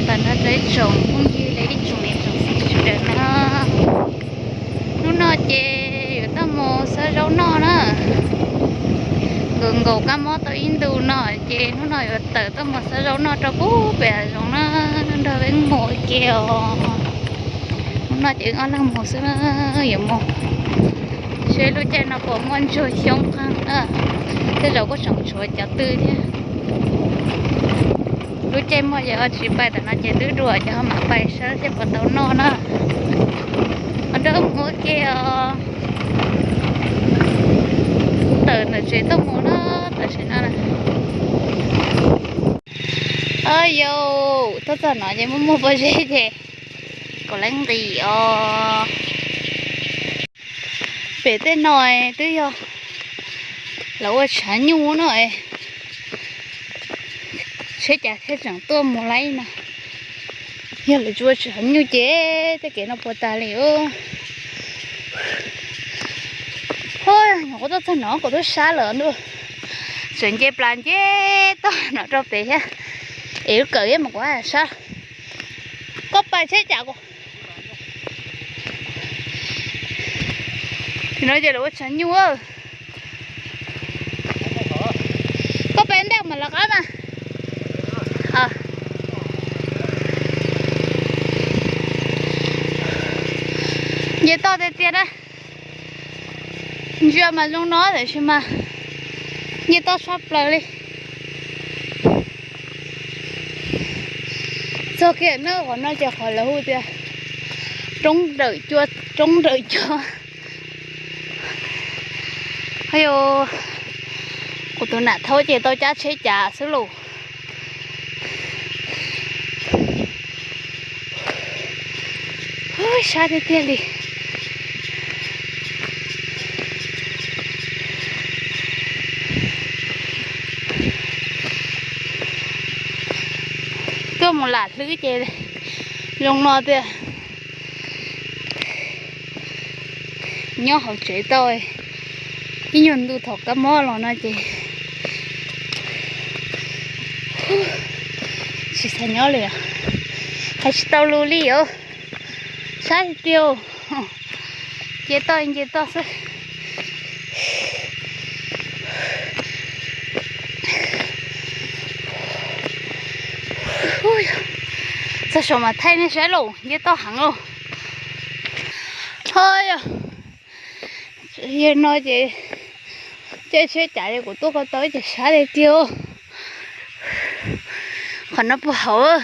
Nrog rau ib tsoom phooj ywg los ib tsoom niam tsoom txiv sawv daws na, hnub no ces yuav tuaj mus xawb zaub noj na. Nkaum nkaus kab mob tau ib ntus no ces hnub no yuav tawm tuaj mus xawb zaub noj rau pub pem hav zoov na, nrog Eeb mus ua ke os. Hnub no ces wb ob leeg mus xwb na, yuav mus seb lub caij no puas muaj ntsuag xyoob qeeg na, tej zaum kuj tseem tshuav cov tw thiab. Lub caij muaj ces ho tsis pais, tam no ces twb dua ces ho mam pais saib seb puas tau noj na. Ho nrog mus ua ke os. Tawm ntawm tsev tuaj mus na, tam sim no na. Yau, tuaj txog no ces muaj muaj pob zeb ces kaum leej nqis os. Pem tej no twb yog lawv ua tshav nyuj no, tsheb cav thiaj tseem tuaj mus laib no. Yog lawv tsis ua tshav nyuj ces tej kev no puas tas li os. Nyuam qhuav tuaj txog no kuv twb sab lawm ntuj. Tseem nce plas nce toj no rau pem thiab, es lub kawm thiab mas kuv sab. Koj pais tsheb cav kuv. Tim no ces lawv ua tshav nyuj. Koj pais ntej mas lawv qab mas. Nce toj tiag tiag na. Ntsia mas zoo no tiam sis mas nce toj tshaj plaws li. Txog kiag na, qhov no ces qhov lawv hu tias roob dawm cua, roob dawm cua. Ayu, kuv tus nam thaub ces tau cab tsheb cav xwb lauj. Sab tiag tiag li. Tuaj mus lam hlwb ces zoo no tiag. Nyob hauv tsev tau ib nyuag ntu thaum kab mob los no ces tsis xav nyob li os. Hais tsis tau lus li os. Sab tiag tiag. Nce toj nce toj xwb. Txog saum mas thaij nej saib lauj, nce toj heev lauj. Ho yog, yog no ces caij tsheb cav ces kuv tuaj ko taw ces sab tiag tiag. Qhov no puag hauv.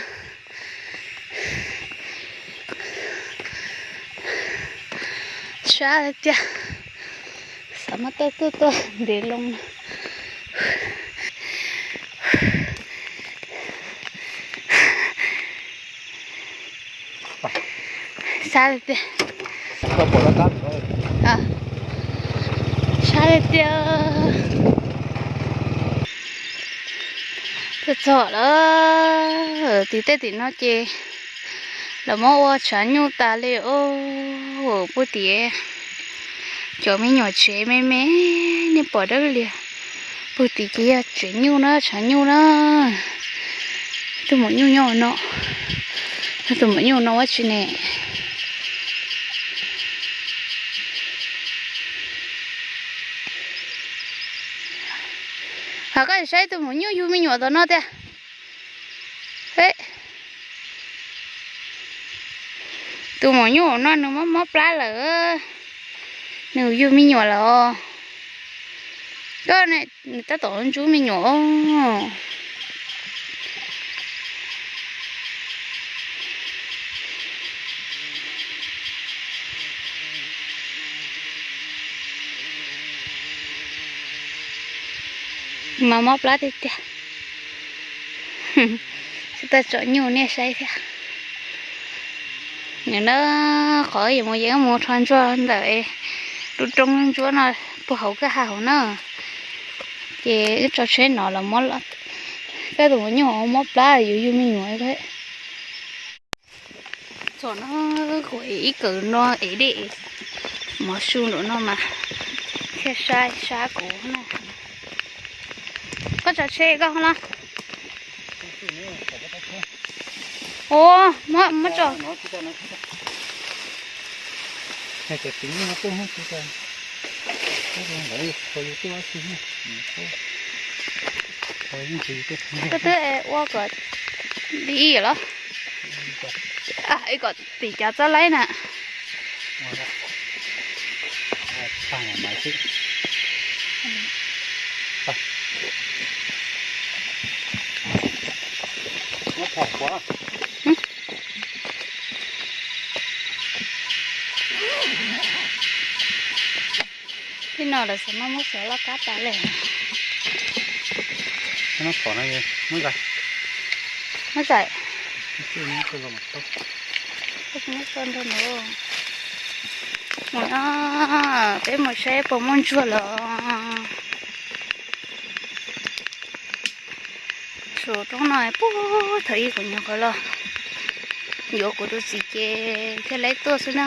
Sab tiag. Xav mas tuaj tuaj tuaj ntev loo no. Sab tiag tiag. Sab tiag tiag. Tuaj txog lawm, tim tej tim no ces lawv muab ua tshav nyuj tas li os. Pug tim cov me nyuam tsev me me, nej pom dawb liag. Pug tim ces yog tsev nyuj na, tshav nyuj na. Tus maum nyuj nyob no, tus maum nyuj no ua tsi ne? Hos koj saib tus maum nyuj yug me nyuam tom no tiag. Tus maum nyuj no nws mob mob plab lawm, nws yug me nyuam lawm os. Koj, nws tab tom ntsub me nyuam. Mas mob plab tiag tiag. Tsis tau tsom nyuj nej saib thiab. Nws na, qhov yuav mus yeej mus rho ntsuag ntawm lub roob ntsuab no puag hauv kwj ha hauv na. Ces wb tso tsheb no los muab, koj tus maum nyuj mob plab yuav yug me nyuam. Txog no kuv ib kawm no es dej, mov su nraum no mas thiaj sab sab kuv na. Koj tso tsheb koj los. Ua, muab, muab tso. Koj twb ua kom li los, kom tim cav txob laib na. Tej no lawv xav mas muab xov loj qab tas li. Muab zais. Mus no, peb mus saib puas muaj ntsuag los. Saum roob no puag thaum ub kuv nyuam qhuav los yuav kuv tus txiv ces thiaj li tuaj xwb na,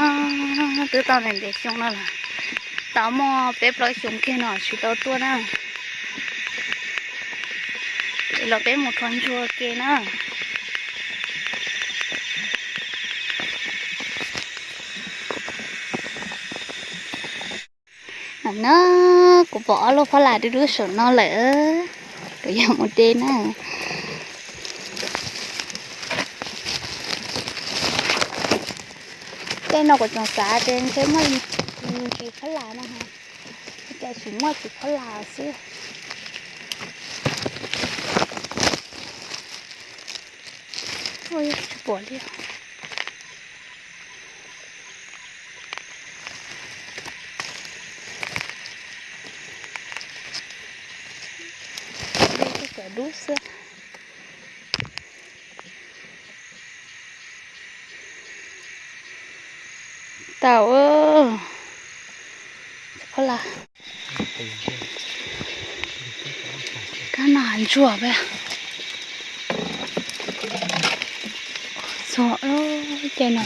twb tau ntev ntev xyoo no lawm, tau muaj peb plaub xyoos kiag no tsis tau tuaj na. Es los peb mus rho ntsuag ke na. No, kuv pom ob lub phob las dub dub saum no lawm, kuv yuav mus de na. Tej no kuv tseem xav tias ntshe muaj ntsis phob las no, cas tsis muaj, tsis phob las xwb. Tsis pom li. Dub xwb. Tau, phob las. Kab no ntsuag peb. Txog caij no,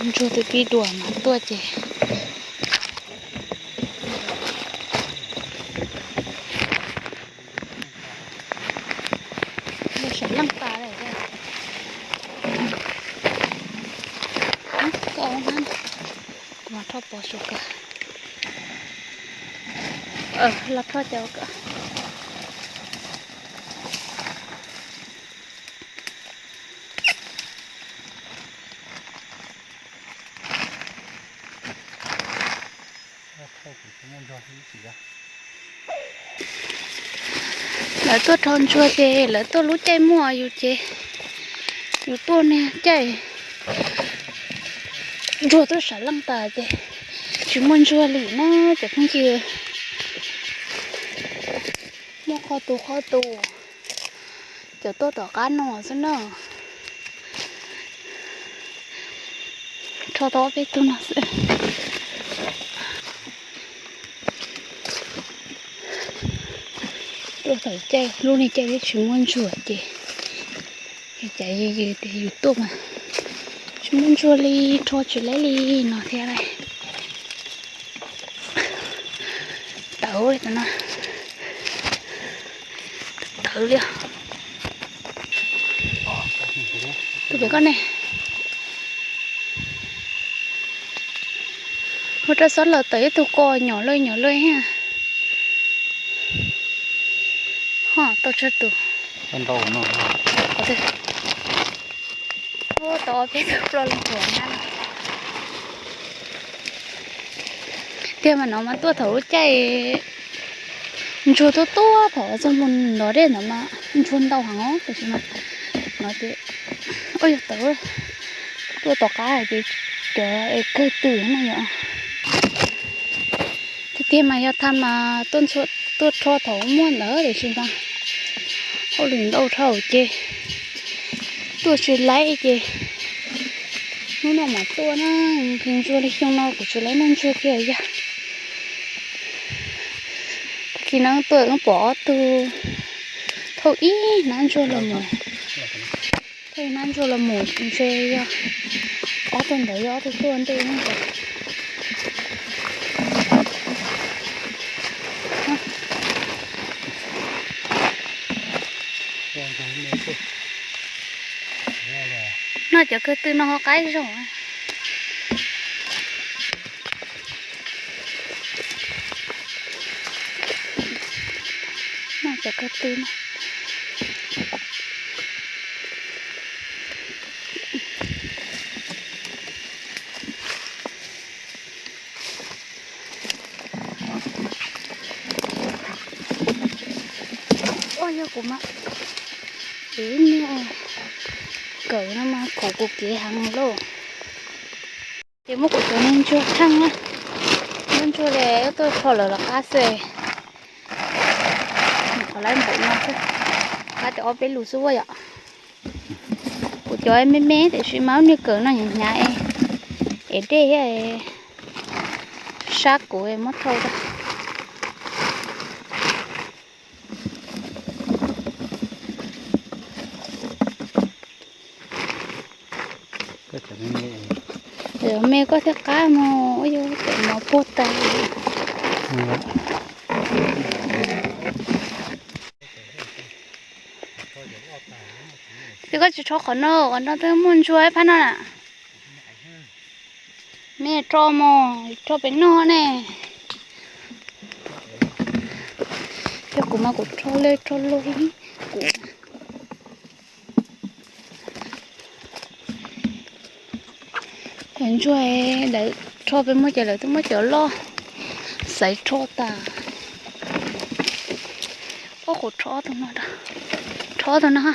ntsuag twb pib dua mas tuaj ces. Saum leej tas lawm. Koj ua hnab, kuv mam rho pov saum kawg. Los rho cov kawg. Lawv tuaj rho ntsuag ces lawv tuaj lub caij muaj, yus ces yus tuaj niag caij ntsuag twb saum leej tas ces tsis muaj ntsuag li na cov phooj ywg. Muaj qhov tu qhov tu, cov tuaj tom qab no xwb na. Rho tau ob peb tug no xwb. Tuaj thaum caij, lub niag caij twb tsis muaj ntsuag ces, cas yus tias yus tuaj mas tsis muaj ntsuag li, rho tsis laib li no thiab lauj. Tawv li no. Tawv li. Tus pem koj ne. Ua rau xob los tawm ib tug ko nyuam lawj nyuam lawj thiab. Ho tau tsawg tus. Ua tau ob peb tug ploj loo tuaj na. Tiag mas no mas tuaj thaum lub caij ntsuag tuaj tuaj thaum txog mus nrov dej ntawd mas ntsuag ntau heev os, tab sis mas no ces, ua yog tawv, tuaj tom qab ces cov es kawg twm na yom. Tiag tiag mas yog tham mas tuaj rho thaum muaj ntawd, tab sis mas hauj lwm ntau dhau ces tuaj tsis laib ces hnub no mam tuaj na. Nqhis ntsuag li xyoo no kuv tsis laib noj ntsuag kiag yog. Tag kis no tuaj wb pom ob tug, thauj ib hnab ntsuag los mus, thauj ib hnab ntsuag los mus ntshe yog ob tug ntawd yog ob tug tuaj ntej no. Cov kawg tw no ho qaib zog. Cov kawg tw no. Ua yog kuv mas, kuv niag kawm no mas khuv kuv kev heev lauj. Ces muab kuv cov niag ntsuag tsheej na, muab ntsuag li tuaj rho lawm los qab xwb. Qhov laib npaum no xwb, qab tias ob peb lus xwb yom. Kuv cov me me tiam sis mas ub niag kawm no hnyav hnyav es dej thiab, sab kuv muab thauj tag. Me koj thiaj qab mog, ua yog tes mov puag tas. Ces koj tsis rho qhov no, qhov no twb muaj ntsuag ib phab no na. Me rho mog, rho pem no ne. Yog kuv mas kuv rho lej rho luj kuv. Ntsuag lawv rho pem muag ces lawv twb muab cov loj xaiv rho tas. Pob kuv rho tus no, rho tus no.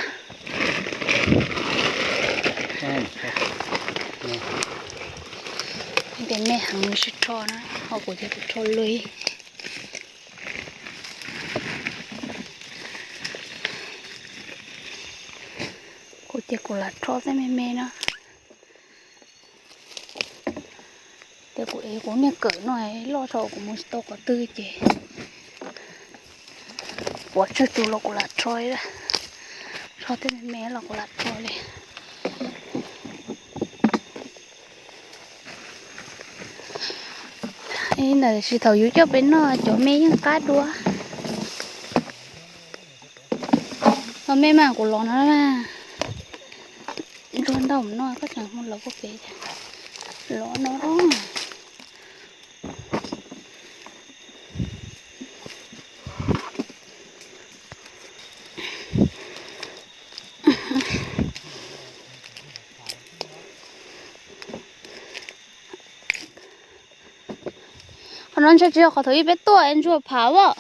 Tias me heev sib rho na, ho kuv ces kuv rho luj. Kuv ces kuv lam rho tej me me no. Ces kuv ev kuv niag kawm no loj tso kuv mus tsis tau qhov twg ces puas tsawg tus los kuv lam rho, rho tej me me los kuv lam rho li. Ntawm tsis thaum yus coj pem noj cov me yeej qab dua. Los me mas kuv los no mas, ntsuag ntau mus no koj tseem mus los kuj pem, los no. Qhov no ntshe tsis yog qhov thaum ub peb tuaj es ntsuag phav as.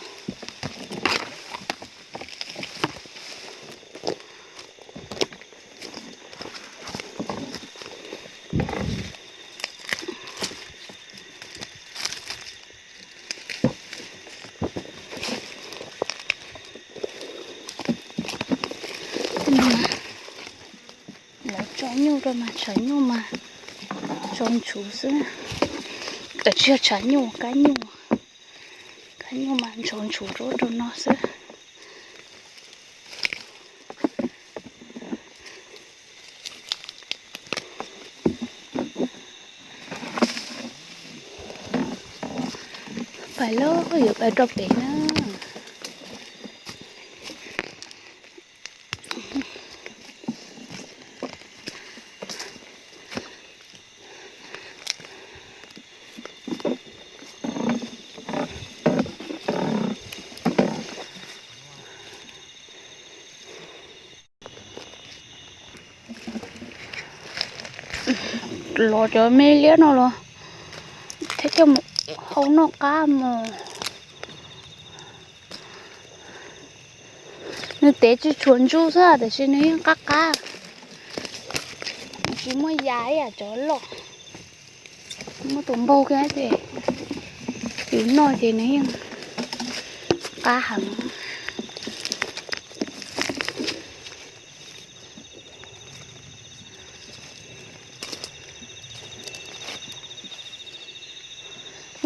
Lawv tso nyuj rau mas tshav nyuj mas ntshau ntshuv xwb. Tsis yog tshav nyuj, kab nyuj, kab nyuj mas ntshau ntshuv rau rau no xwb. Pais lawm, yuav pais rau pem na. Los cov me liab no los thiaj coj mus hau noj qab mus. Nws tev tsis tshuav ntsuj xwb tiam sis nws yeej qab qab, tsis muaj ya ib yam cov loj. Muaj tus npaug kiag ces yus noj ces nws yeej qab heev.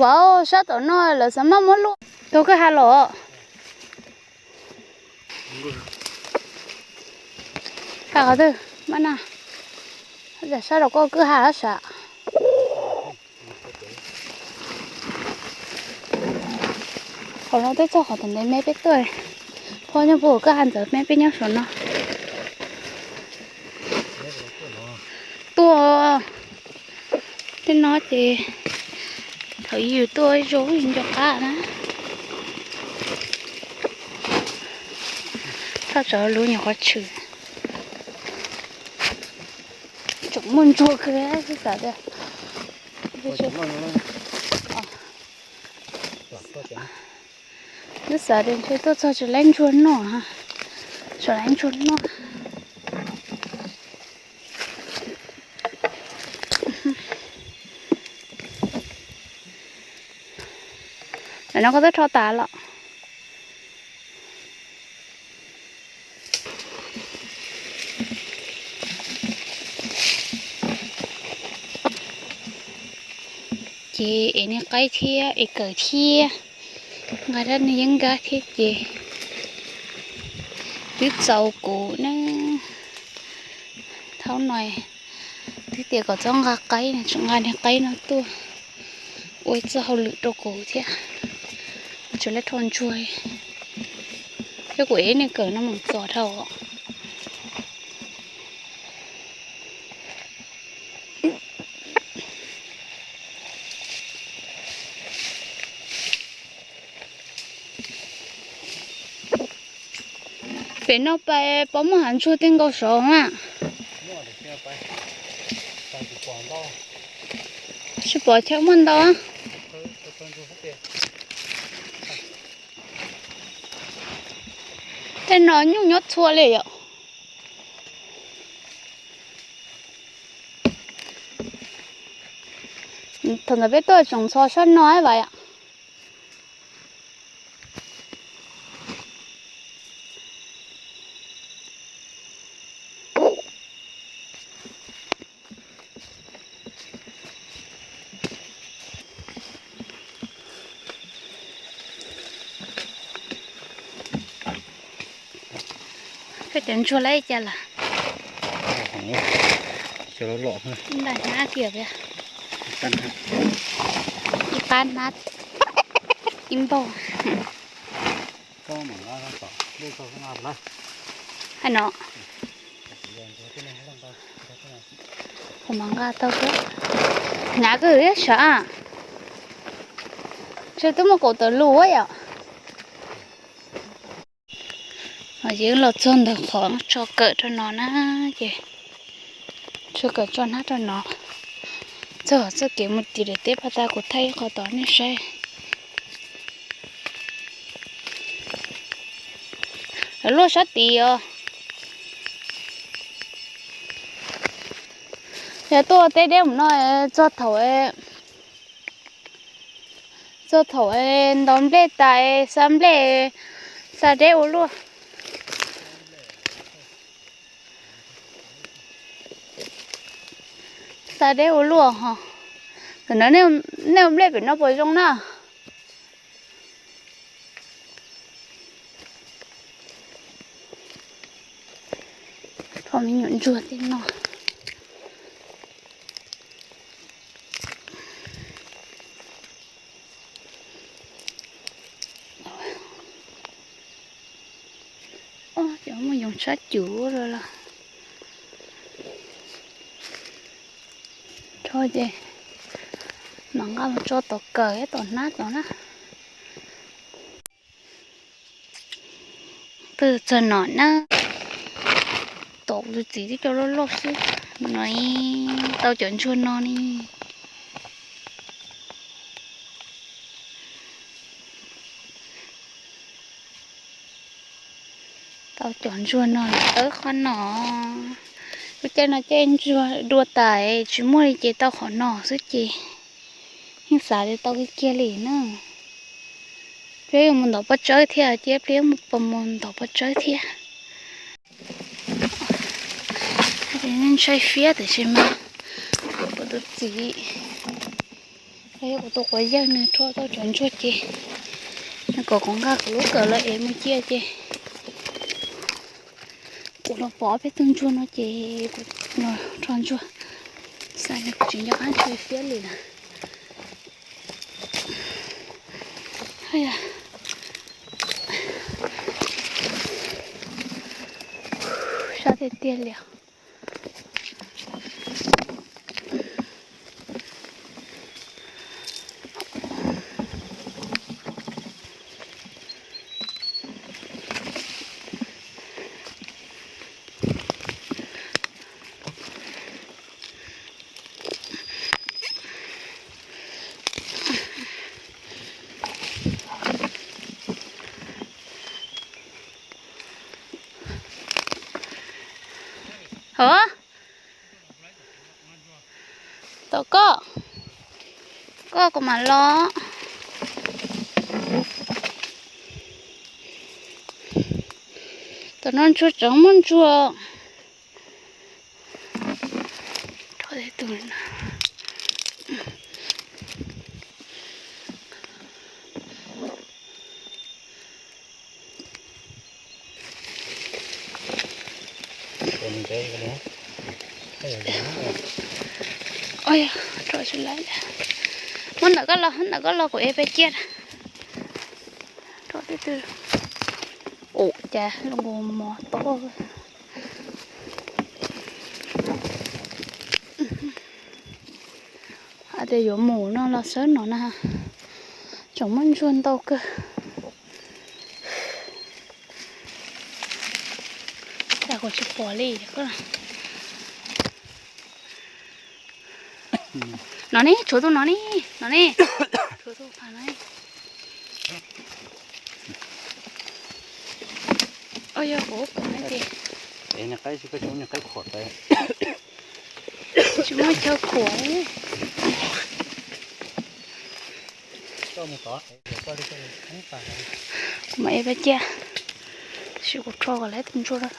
Vauv, sab tom no lawv xav maj muab luaj. Tus kwj ha los. Ha qhov twg maj na? Sab rau koj kwj ha sab. Qhov no twb txog qhov tom ntawd me peb tuaj. Phob nyob puag kwj ha ntawd me peb nyob saum no. Tej no ces thaum yus tuaj zoo nco qab na. Thoj tsam lub nyuam qhuav tshwm. Tseem muaj ntsuag kawg xwb xav tias. Twb xav tias ntshe tuaj txog tsis laib ntsuag noj, tsis laib ntsuag noj. Lam no koj twb rho tas los. Ces ev niag qaib thiab ev kawm thiab, nqa rab niag yeeb nkab thiab ces twb txaus kuv na. Thaum no twb tias kom txhob nqa qaib, tseem nqa niag qaib no tuaj ua ib txoj hauj lwm rau kuv thiab. Tsis lab rho ntsuag, thiab kuv ev niag kawm no mus txog dhau. Pem no pais puas muaj hav ntsuag tej nkaus saud na? Tsis pom chaw muaj ntau. Tej no nyuj nyob txhua li yom. Thaum ntawd peb tuaj tseem ntxhov sab no vas yom. Koj cov ntsuag lawm cas lawm? Ntais hnab kiag, ib qab hnab ib npaug. Hais no, kuv mam nqa tau xwb. Hnav kawg thiab sav. Ntshe twb muaj kaum tawm lus yom. Ces los txog ntawm qhov tso kawm rau no na, ces tso kawm tso hnab rau no. Txog txoj kev mus tim daim teb paj tag kuv thaij ib qho tom nej saib. Lawv luaj sab tid os. Yog tuaj teb deb mus no, txog thaum, txog thaum ntaus nplej tas, xa nplej, xa deb ua luaj. Xa deb ua luaj ho. Tam no nej ua nplej pem no puas zoo na? Rho me nyuam ntsuag tej no. Cov muaj yoov tshab cuv los, rho ces mam nqa mus tso tom kawm thiab tom hnab tod na. Pw txog no na, tom tus txiv twb cov loj loj xwb no, tau cov ntsuag no ne. Tau cov ntsuag no lawm qhov no. Lub caij no caij ntsuag dua tas tsis muaj li ces tau qhov no xwb ces yeej xav tias tau kiag kiag li na. Pliag yuav mus ntov pob tsawb thiab, cia pliag yuav mus ntov pob tsawb thiab. Ntshai fiab tiam sis mas kuv tus txiv, kuv tus quav yawg nws rho tau cov ntsuag ces nws kom kuv nqa kuv lub kawm los es mus cia ces kuv los pom peb tug ntsuag no ces kuv los rho ntsuag. Xav tias kuv tsis nco qab ntshai fiab li lawm. Sab tiag tiag li os. Os, tau koj, koj kuv mam los. Tam no ntsuag tseem muaj ntsuag. Muab ntawm koj los, ntawm koj los kuv ev peb ciaj. Ua cas los mos tob. Hais tias yuav mus no los sawv no na, tseem muaj ntsuag ntau kawg. Cas kuv tsis pom li. No ne, tshuav tus no ne, no ne. Tshuav tus phav no ne. Ua yog kuv kuv no ces tsis muaj chaw khuam. Kuv mam ev peb ciaj, tab sis kuv rho kom lawv tus ntsuag.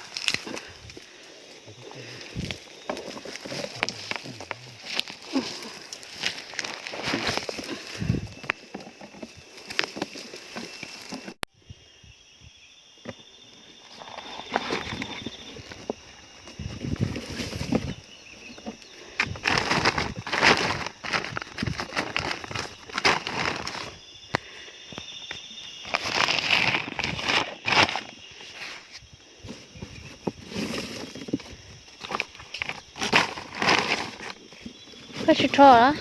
Koj tsis rho los?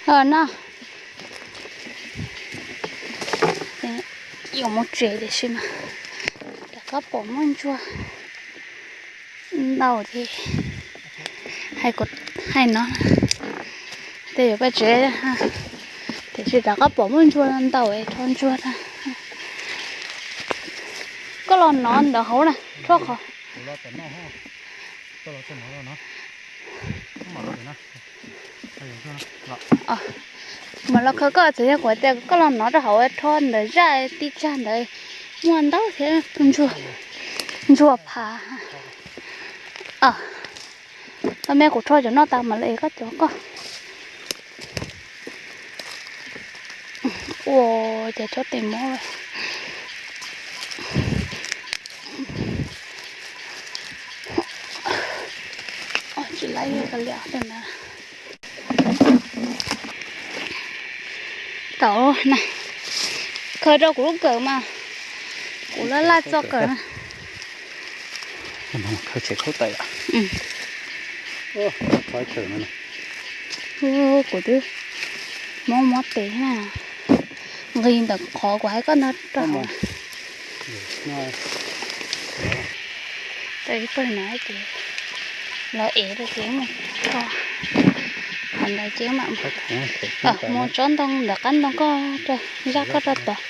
Ho no, yuav mus tsev tiam sis mas rov qab pom muaj ntsuag ntau ces hais no, tej yuav pab tsev tiam sis rov qab pom muaj ntsuag ntau es rho ntsuag. Koj los nov ntawm hauv na, rho qhov. Mas los kho koj txawm yog kuv tias koj los nov rau hauv rho ntawm zaj tib tsag ntawd muaj ntau thiab ntsuag, ntsuag phav. Koj me kuv rho cov no tas mam li koj cov koj. Ua cas chob tes mob lawm. Tsis laib li ka liam tus na. Tau na, khaws rau kuv lub kawm mas kuv laj laj txoj kawm na. Khaws tsev khaub tais. Kuv twb mob mob tes na, nqis ntawm qhov kuv hais koj no rau hauv. Tau ib pawg no ces los ev rau ces mus tso qhov ntawd ces mam mus tsob ntoo ntawm qab ntoo koj rau zaj koj rau tod.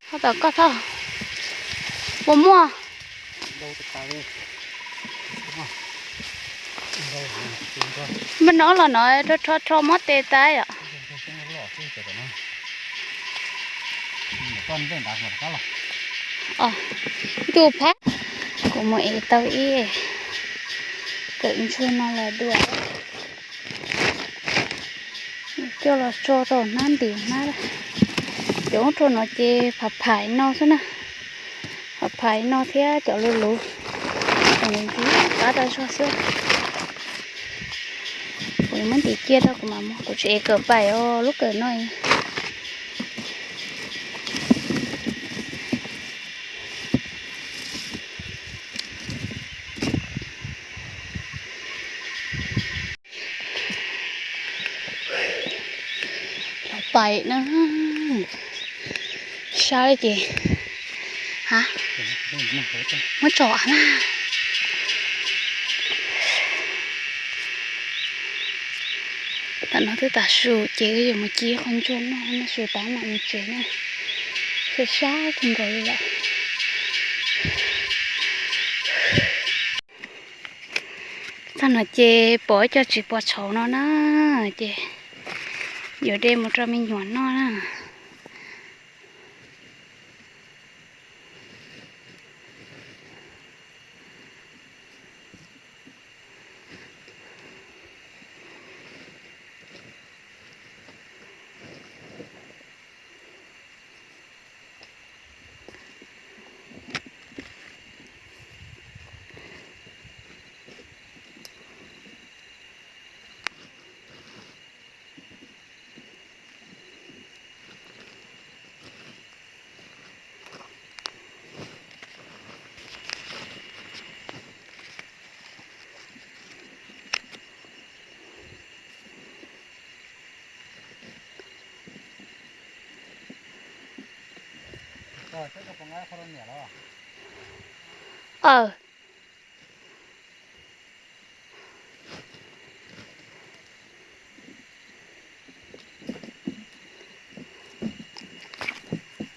Koj tom koj thoj puas muaj? Npaj no los no rho rho rho mob tes tas yom. Tus phab kuv mus ev tau ib kawm ntsuag no los dua. Coj los tso rau hnab ntim hnab. Cov ub rau no ces pham phais no xwb na. Pham phais no thiab cov luv luv, qab rau zog xwb. Kuv muab ntim cia rau kuv mam mus, kuv tsis ev kawm pais os lub kawm no. pais na. Sab ces, ha, muab tso av na. Tam no twb tav su ces wb yuav mus ci qhov ntsuag noj, noj su tas mam mus tsev na. Sab sab kawg nkaus li lawm. Txog no ces pom ib co txiv pos tshauv no na, ces yuav de mus rau me nyuam noj na.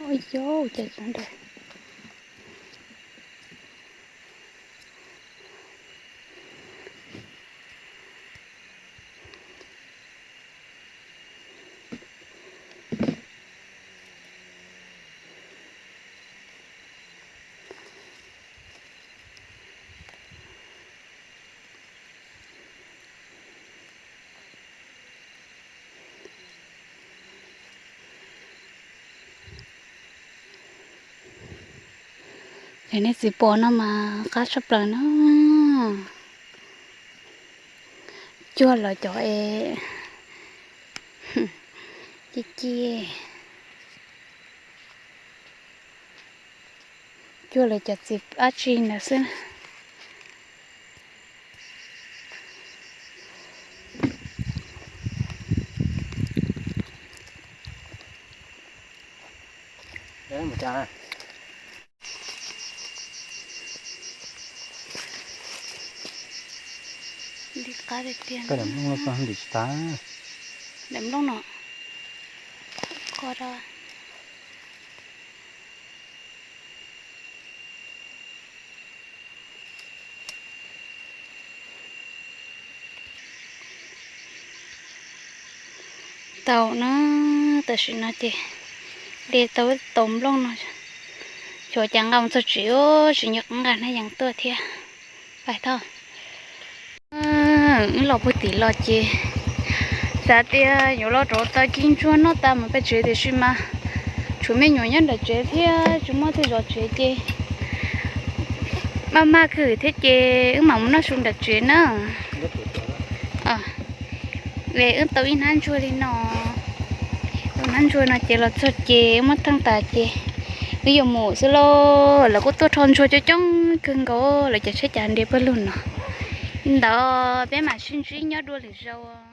Ua cas Ces nej txiv pos no mas qab tshaj plaws na. Cuag lawv cov es ci ci, cuag lawv cov txiv dab tsi ntawd xwb. Li qab tiag tiag. Daim nplooj no, qhov da. Tau na, tam sim no ces de tau ib tau nplooj no, xyov cas nqa mus txog tsev tsis nco qab nqa hnab yees tuaj thiab. Pais tau. Wb los puag tim los ces xav tias yuav los rauv taws ci ntsuag noj tas mus pem tsev tiam sis mas tshuav me nyuam nyob nram tsev thiab tsis muaj tej zov tsev ces maj maj khwm thiab ces wb mam mus noj su nram tsev na. Wb tau ib hnab ntsuag li no, tau hnab ntsuag no ces los txog ces muab theej tas ces wb yuav mus xwb lauj. Lawv kuj tuaj rho ntsuag coob coob kawg nkaus, lawv cov tsheb cas nres pawg lug no. Li ntawd peb mam sib ntsib nyob dua lwm zaus.